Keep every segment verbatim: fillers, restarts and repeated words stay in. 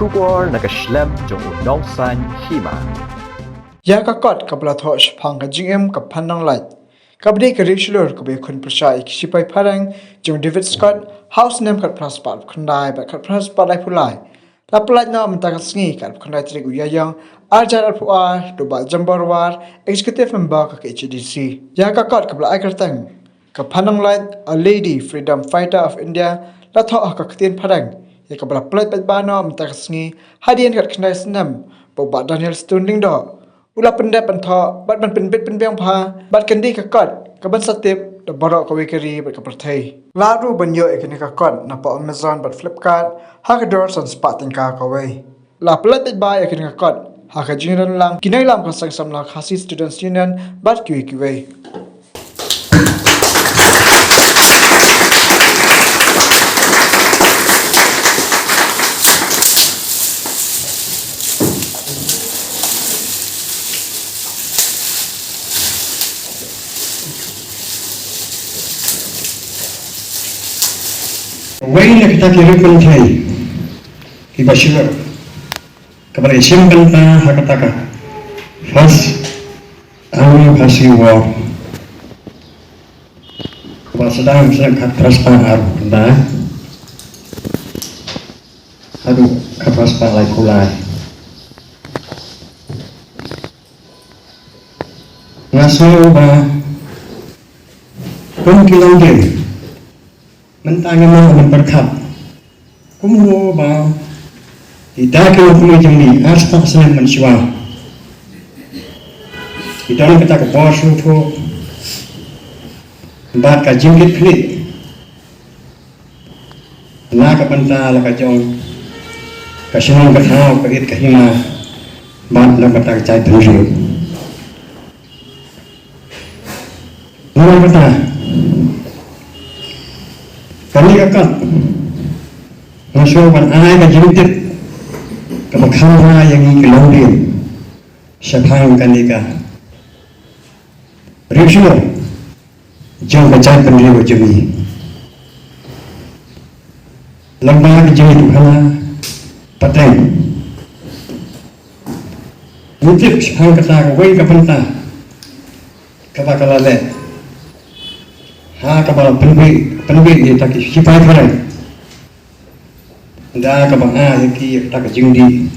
Khubor na ka shlem jong u Nongsaiñ Hima. Ïa ka kot kaba la thoh shaphang ka jingim ka Phandanglait, kaba dei ka riewshlur kaba ïakhun pyrshah ïa ki shipai phareng jong David Scott ha u snem khatphra spah khyndai bad khatphra spah laiphew lai, la pyllait noh mynta ka sngi khatphra khyndai tarik u Ïaïong arhajar arphew ar da u Bah Jambor War, Executive Member ka K H A D C. Ïa ka kot kaba la ai kyrteng Ka Phandanglait, a lady freedom fighter of India, la thoh ha ka ktien phareng, ïa kaba la pyllait paidbah noh mynta ka sngi hadien khatkhyndai snem ba u Bah Daniel Stone Lyngdoh u la pyndep pynthoh bad ban pynbit pynbiang bha, bad kan dei ka kot kaban sa tip da baroh kawei ka ri bad ka pyrthei. Lah ruh ban ïoh ïa kane ka kot napoh Amazon bad Flipkart ha ka dor san spah tyngka kawei. La pyllait paidbah ïa kane ka kot ha ka jingïadonlang ki nongïalam ka Seng Samla Khasi Students Union bad kiwei kiwei. Wei na kita ki riewkynthei kiba shlur, kaba la shim bynta ha kata ka First Anglo Khasi War, kaba sdang sdang khatphra spah arphew khyndai haduh khatphra spah laiphew lai. Nga sngew ba kum ki longdien, mynta ngim lah ban pyrkhat kumno ba ki da ki longkmie jong ngi ar spah snem mynshuwa ki don kata ka bor sngewthuh bad ka jingkitkhlieh na ka bynta la ka jong ka shnong ka thaw, ka ïit ka hima bad na ka bynta ka jaitbynriew. Namar kata, kane ka kot nga sngew ban ai ka jingtip kaba kham bha ïa ngi ki longdien shaphang kane ka riewshlur jong ka jaitbynriew jong ngi. Lyngba ka jingïathuhkhana pateng, ngi tip shaphang kata kawei ka bynta kaba ka la leh ha kaba la pynbiej, pynbiej ïa kita ki shipai phareng da kaba ai ïa ki ïa kata ka jingdih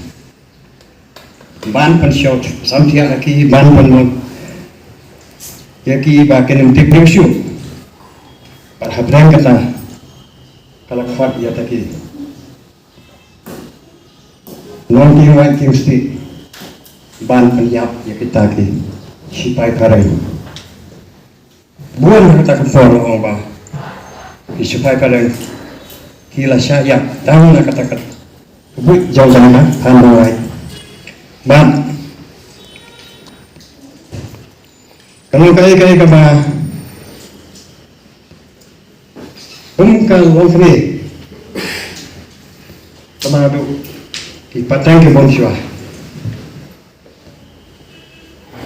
ban pynshong samthiah ïa ki, ban pynmut ïa ki ba kin ym tip riewshuh. Bad hapdeng kata ka la khot ïa kita ki nongkieng wait kieng stieh ban pynïap ïa kita ki shipai phareng. Bun ha kata ka por la ong ba ki shipai phareng ki la shah ïap tang na kata ka buit jong kane ka Phandanglait. Bad ka long kaei kaei kaba kum ka longkmie kaba haduh ki pateng ki bun shuwa.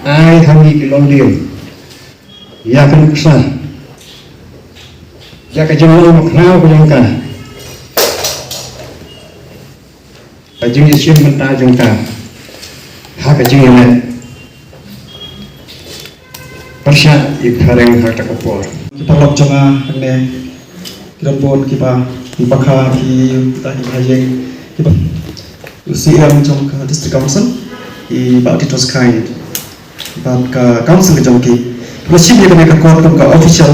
Ai ha ngi ki longdien ïa ka nuksa, ïa ka jinglong makhraw ka jong ka, ka jingïashim bynta jong ka ha ka jingïaleh pyrshah ïa ka phareng ha kata ka por. Ki paralok jong nga hangne, ki don bun kiba, ki bakha, ki, kita ki bahaïing, kiba, u C E M jong ka District Council, i Bah Titos Chyne, bad ka council ka jong ki. Kiba la shim ïa kane ka kot kum ka official,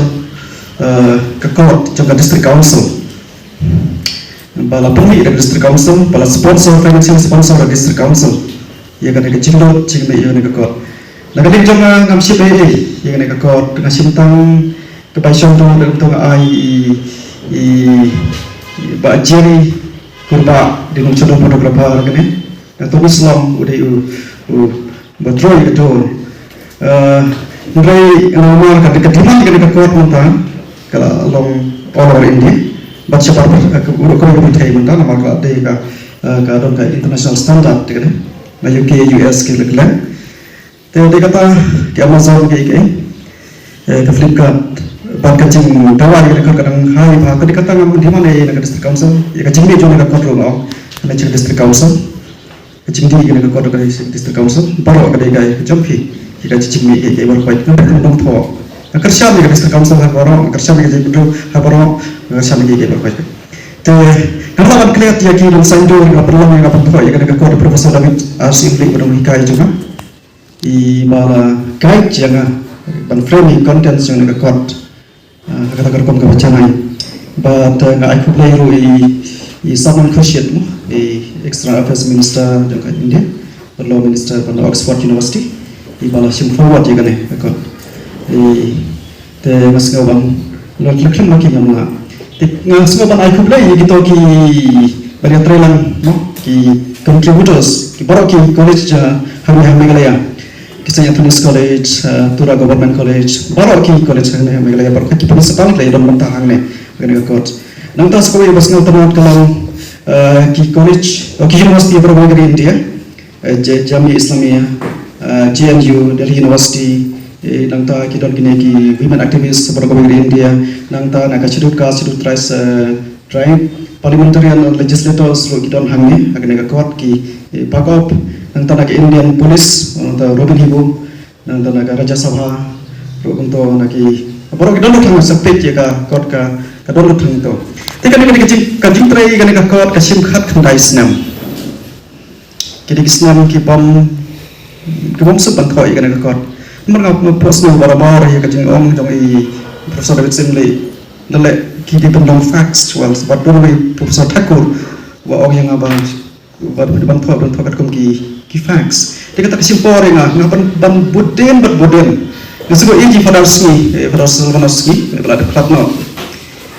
eh, ka kot jong ka District Council. Ba la pynmih da ka District Council, ba la sponsor, financial sponsor da ka District Council ïa kane ka jinglut jingmih ïa kane ka kot. Na ka liang jong nga ngam shim ei ei ïa kane ka kot, nga shim tang ka bai shong to, da kumto nga ai i, i, i Bah Jerry Kurbah, dei nongshong photographer kane. Dr. Islom u dei u, u ba troi ka dur. Eh, hynrei namar ka, ka demand kane ka kot mynta ka la long all over India. Bad shabar ka, ka, ka, ka pyrthei mynta namar ka dei ka, eh, ka don ka international standard te kane. Na U K, U S ki la kylli. Te dei kata ki Amazon ki, ki, eh, ka Flipkart, bad ka jingdawa ïa ka kot ka dang high bha, ka dei kata ngam demand ei ei na ka District Council, ïa ka jingmih jong ka kot ruh nga ong. Ka District Council, ka jingdih ïa kane ka kot ka District Council, baroh ka dei ka jong phi, ïa ka jingmih ïa ka baroh. Nga pynlong thoh, nga kyrshan ïa ka District Council ha baroh, nga kyrshan ïa ka jingpynlong ha baroh, nga kyrshan ïa ka baroh. Te nga lah ban klet ïa ki nongsaindur, nga pynlong ïa nga pynlong ïa kane ka kot, Professor David R. Syiemlieh, ba dang hikai jong nga. I ba la guide ïa nga ban frame ïa ka content jong kane ka kot. Ah, kata ka rukom kaba janai. Bad, eh, nga ai khublei ruh i, i Samon Khurshid mo, i External Affairs Minister jong ka India, bad Law Minister bad Oxford University, i ba la shim forward ïa kane ka kot. I, te nga sngew ban, la, la khlem ma ki ngam nga. Te nga sngew ban ai khublei ïa kito ki ba ïatrei lang mo, ki contributors, ki baroh ki college, ah, hangne ha Meghalaya. Ki Saint Anthony's College, uh, Tura Government College, baroh ki college hangne ha Meghalaya, baroh ki principal ki la ïadon bynta hangne, hangne ha kot. Nangta sa kawei ba sngewtynnat ka long, uh, ki college, oh, ki university baroh kawei ka ri India, uh, J-, Jamia Islamia, uh, J N U, Delhi University, eh, nangta ki don kine ki women activists baroh kawei ka ri India, nangta na ka Scheduled Caste, Scheduled Tribes, uh, Tribe, parliamentarian, legislators ruh ki don hangne, ha kane ka kot ki, eh, backup, nangta na ka Indian Police, nangta Robin Hibo, nangta na ka Rajya Sabha ruh kumto, na ki, baroh ki don ruh tang sa peit ïa ka kot ka, ka don ruh tang to. Te kane ka jing, ka jingtrei kane ka kot ka shim khatkhyndai snem. Ki dei ki snem ki bym, ki bym suk ban thoh ïa kane ka kot. Namar nga, nga pyrshang barabor ïa ka jingong jong i Professor David Syiemlieh. Lada ki dei ban long factual, bad don i Professor Thakur ba ong ïa nga ba, ba ban thoh, ban thoh katkum ki, ki facts. Te kata ka shim por ïa nga, nga ban, ban bud dien, ban bud dien. Nga sngewthuh ïa i Father Sngi, eh, Father Silvanus Sngi, eh, ba la dep khlad noh.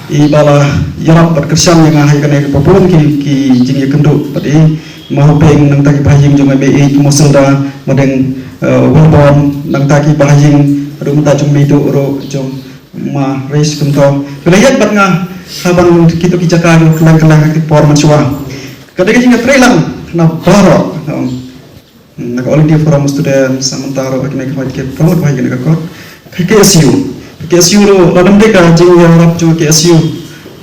I ba la ïarap bad kyrshan ïa nga ha kane ka bun ki, ki jingïakynduh bad i Ma Hoping, nangta ki bahaïing jong nga, Mei Eit, Mosilda, Madeng, eh, Wilborn, nangta ki bahaïing ruh mynta jong Meiduh ruh, jong Ma Reis kumto. Ki la ïaid bad nga ha ban kito ki jaka kylleng kylleng ha ki por mynshuwa. Ka dei ka jingïatreilang na baroh, um, na ka All India Forum of Students, sa mynta ruh ha kine ki hoi ki promote ba ha kine ka kot. Ka K S U. Ka K S U ruh, lada ym dei ka jingïarap jong ka K S U,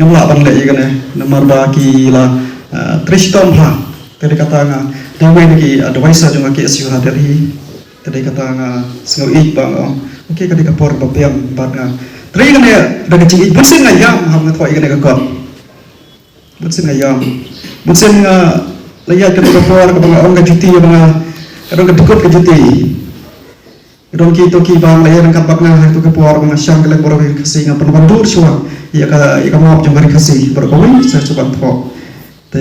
ngam lah ban leh ïa kane, namar ba ki la, ah, trei shitom bha. Te dei kata nga dei uwei na ki advisor jong ka K S U ha Delhi. Te dei kata nga sngew ïeit ba nga ong, okay, ka dei ka por ba biang bad nga trei kane da ka jingïeit, bunsien nga ïam haba nga thoh ïa kane ka kot. Bunsien nga ïam. Bunsien nga la ïaid kane ka por kaba nga ong ka juti, ba nga, ka don ka dkut ka juti. Ka don kito kiba la ïaid ryngkat bad nga ha kito ki por ba nga shang kylleng baroh ki Khasi, nga pynwandur shuwa ïa ka, ïa ka map jong ka ri Khasi baroh kawei sa shu ban thoh. Te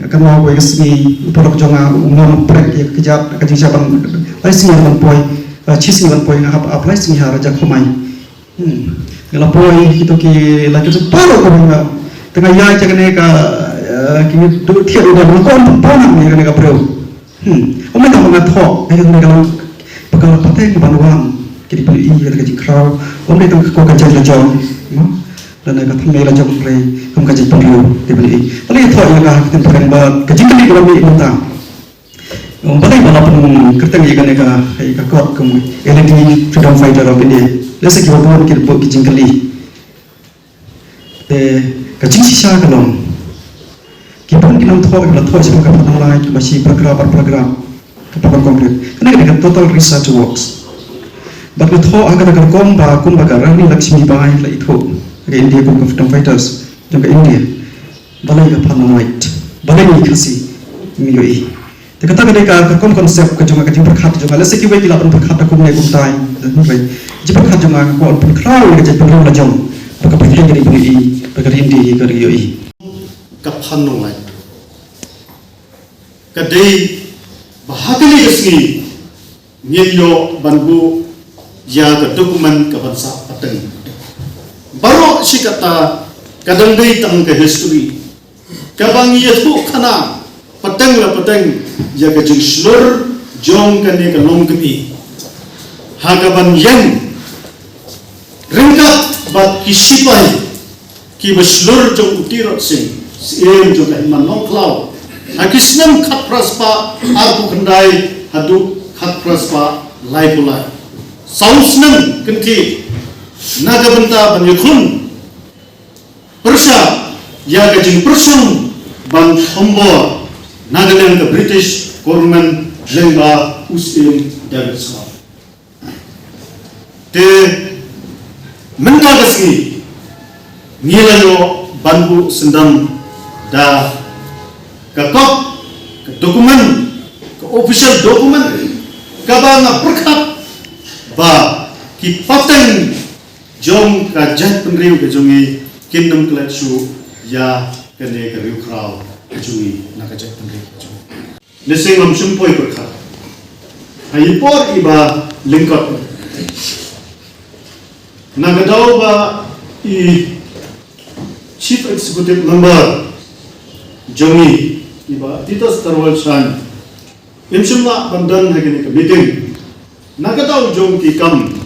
nga kynmaw kawei ka sngi u paralok jong nga u ngam prek ïa ka kjat, ka jingshisha ban, lai sngi ban poi, ah, shi sngi ban poi, nga hap ap lai sngi ha Raja Khumai. Hmm. Nga la poi kito ki la kito baroh kawei nga. Te nga ïaid ïa kane ka, eh, ki duh thied u dang, nga ong, pynpon hangne ïa kane ka briew. Hmm. Ym dei tang ba nga thoh, eh, kane ka long, ba ka long pateng ban wan ki dei ban ïohi ïa ka jingkhraw. Ym dei tang ka, ka jait la jong, no? Lane ka thymmei la jong, hynrei kum ka jingpynriew ki dei ban ïohi. Balei thoh ïa ka ha ka ktien phareng, ba ka jingkylli ka long ïa mynta. Ym, balei ba la pynkyrteng ïa kane ka, ïa ka kot kum L A D, Freedom Fighter of India? Lehse kiba bun ki la buh ki jingkylli. Te ka jingshisha ka long, ki bun ki nongthoh kiba la thoh shaphang ka Pathan Light, kiba shi paragraph, ar paragraph, ka paragraph complete. Kane ka dei ka total research works. Bad nga thoh ha kata ka rukom ba kumba ka Rani Lakshmi Bai la ithuh ha ka India kum ka freedom fighters jong ka India. Balei ka Pathan Light? Balei ngi Khasi ngim ïohi? Te kata ka dei ka, ka rukom concept ka jong nga, ka jingpyrkhat jong nga. Lehse kiwei ki lah ban pyrkhat da kumne kumtai, hynrei ka jingpyrkhat jong nga, nga kwah ban pynkhraw ïa ka jaitbynriew la jong ba ka pyrthei ka dei ban ïohi, ba ka ri India ka dei ïohi. Ka Pathan Light ka dei ba ha kane ka sngi ngin ïoh ban buh ïa ka document kaban sah pateng. Baroh shi katta ka dang dei tang ka history kaba ngi ïathuhkhana pateng la pateng ïa ka jingshlur jong kane ka longkmie ha kaban ïeng ryngkat bad ki shipai kiba shlur jong u Tirot Sing, syiem jong ka Hima Nongkhlaw, ha ki snem khatphra spah arphew khyndai haduh khatphra spah laiphew lai. Saw snem kynthih na ka bynta ban ïakhun pyrshah ïa ka jingpyrshang ban thombor na ka liang ka British government lyngba u Syiem David Scott. Te mynta ka sngi ngi la ïoh ban buh syndon da ka kop, ka document, ka official document kaba nga pyrkhat ba ki pateng jong ka jaitbynriew ka jong ngi kin ym klet shuh ïa kane ka riewkhraw ka jong ngi na ka jaitbynriew ka jong ngi. Ngi sngewsih poi pyrkhat ha i por iba lyngkot na ka daw ba i Chief Executive Member jong ngi, iba Titus Tarwal Shan, im shym lah ban don ha kane ka meeting na ka daw jong ki kam,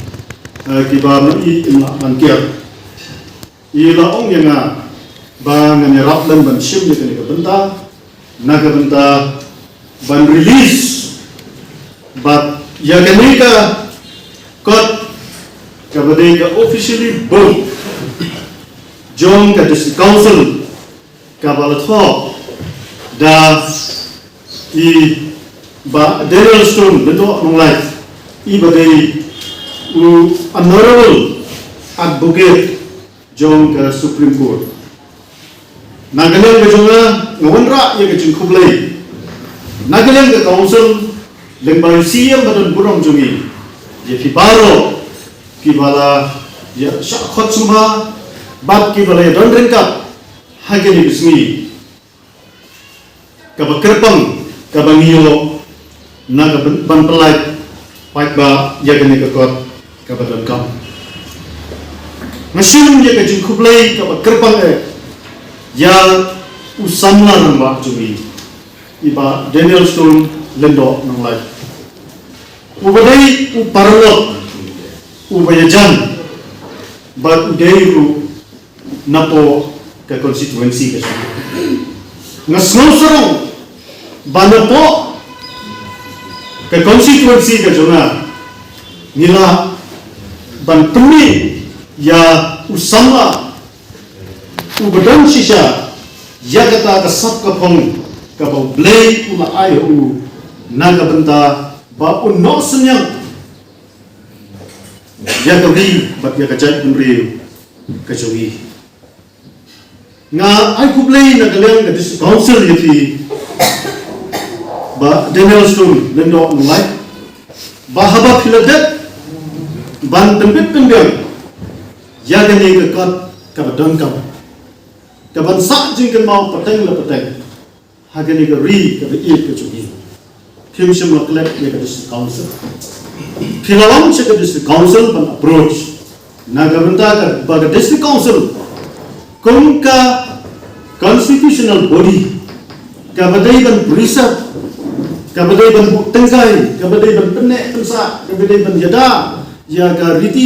eh, kiba ma i im lah ban kiar. I la ong ïa nga ba ngan ïarap lem ban shim ïa kane ka bynta na ka bynta ban release bad ïa kane ka kot kaba dei ka officially built jong ka District Council kaba la thoh da i Bah Daniel Stone Lyngdoh Nonglait, iba dei u Honorable Advocate jong ka Supreme Court. Na ka liang ka jong nga, nga wanrah ïa ka jingkhublei na ka liang ka Council lyngba u Syiem ba don burom jong ngi, ïa phi baroh kiba la ïa shah khot sngewbha bad kiba la ïa don ryngkat ha kane ka sngi kaba kyrpang kaba ngi ïoh na ka ban, ban pynlait paidbah ïa kane ka kot kaba donkam. Nga shim ïa ka jingkhublei kaba kyrpang eh ïa u samla rangbah jong ngi, i Bah Daniel Stone Lyngdoh Nonglait, uba dei u paralok uba ïajan bad u dei ruh napoh ka constituency ka jong nga. Nga sngewsarong ba napoh ka constituency ka jong nga ngi lah ban pynmih ïa u samla uba don shisha ïa kata ka sap ka phong kaba U Blei u la ai ha u na ka bynta ba un noh synñiang ïa ka ri bad ïa ka jaitbynriew ka jong ngi. Nga ai khublei na ka liang ka District Council ïa phi, Bah Daniel Stone Lyngdoh Nonglait, ba haba phi la dep ban pynbit pynbiang ïa kane ka kot kaba donkam, kaban sah jingkynmaw pateng la pateng ha kane ka ri kaba ïeit ka jong ngi. Phim shym la klet ïa ka District Council. Phi la wan sha ka District Council ban approach na ka bynta ka, ba ka District Council kum ka constitutional body kaba dei ban preserve, kaba dei ban buh tyngkai, kaba dei ban pynneh pynsah, kaba dei ban ïada ïa ka riti